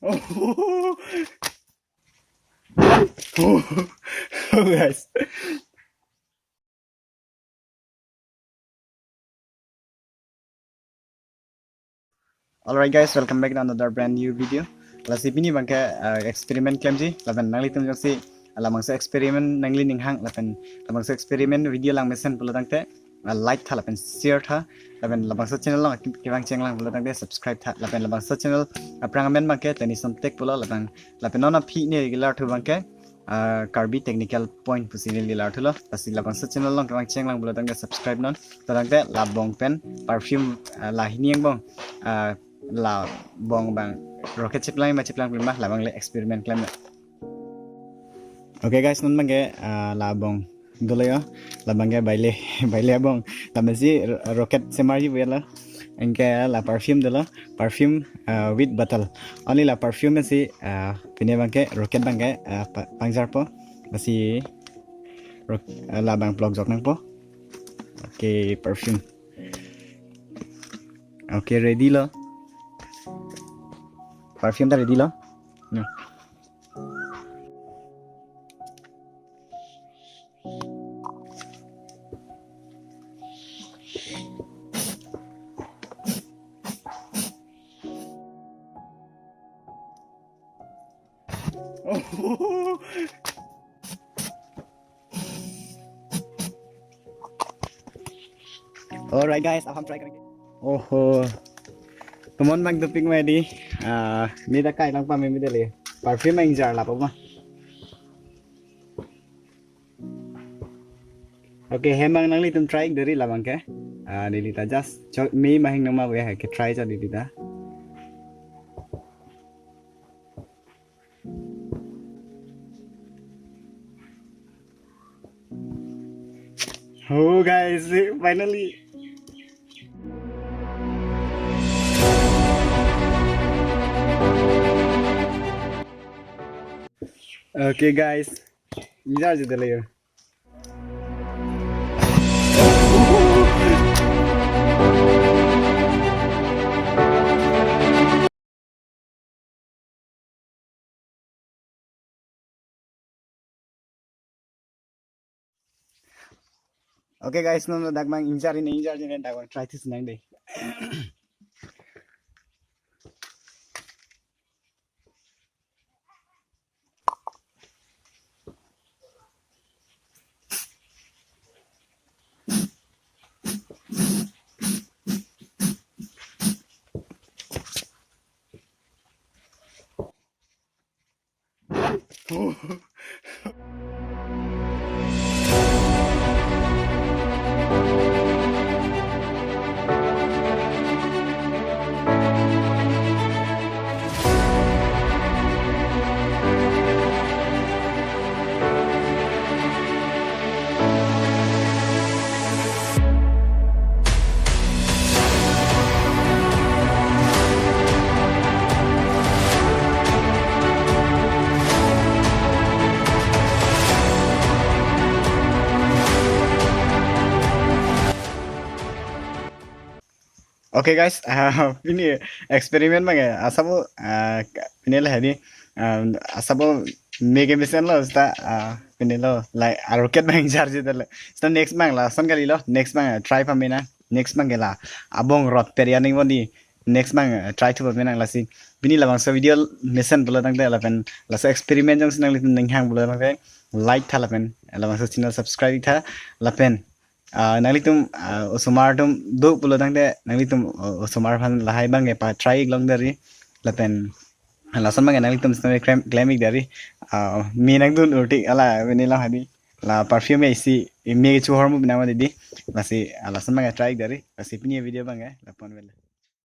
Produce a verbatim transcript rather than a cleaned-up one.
Oh, guys. Alright guys, welcome back to another brand new video. Lasi pini abangke, uh, experiment klemji, lapen nanglitum jongsi labangso experiment nangli ninghang, lapen labangso experiment video langmesen pulo tangte, uh, like tha lapen share tha, lapen labangso channel along kevang chenglang pulo tangte subscribe tha, lapen labangso channel aphrang amen abangke Tenison Tech pulo, lapen lapen non aphi ne regular thu abangke, ah, Karbi Technical Point pusi neli larthulo. Lasi labangso channel along kevang chenglang pulo tangte subscribe non. Tangte la bong pen perfume, ah, la hini angbong, ah, la bong abang rocket cheplang ma cheplang pima labang le experiment klem. Okay guys, non abangke, ah, la bong dolo yo, labangke baile, baile abong. Lapensi ro-, rocket semarji puya lo. Anke la perfume dolo, perfume, uh, with bottle. Only la perfume si, uh, pine abangke, rocket abangke, uh, pa-, pangjarpo. Lasi ro-, uh, labang plok jok nangpo. Okay, perfume. Okay, ready lo. Perfume ta ready lo. No. Alright guys, aham try karenge. Oho. Tomon abang dopik ma di. Ah, neta kai lang pa mimi dele. Perfume ingjar lapo ma. Okay, hem abang nanglitum try deri labangke. Ah, neli ta just cho me mahing noma we ke try cho neli ta. Oh guys, finally. Okay guys, ingjar ji dele yo. Okay guys, non dak abang ingjar ne, ingjar ne, dak abang try test nang dei. Okay guys, ah, pini experiment abangke, ah, asabo, ah, pini la hadi, ah, asabo mege mesen lo sta, ah, pini lo like a rocket abang ingjar ji dele. Sta next abang lason kali lo, next abang, ah, try pamena, next abangke la abong rot per ya ning bodi, next abang, ah, try thu pamena lasi. Pini labangso video mesen pulo tangte lapen laso experiment jongsi nanglitum ninghang pulo tangte like tha lapen labangso channel subscribe tha lapen ah, nanglitum, ah, osomar atum do pulo tangte nanglitum, ah, osomar aphan lahai abangke pa try ik long deri lapen lason abangke nanglitum snow klem, klem ik deri, ah, me nangdun urti ala mini lang hadi la perfume isi me chuhor mu binama didi lasi, ah, lason abangke try ik deri lasi pini video abangke lapon vel.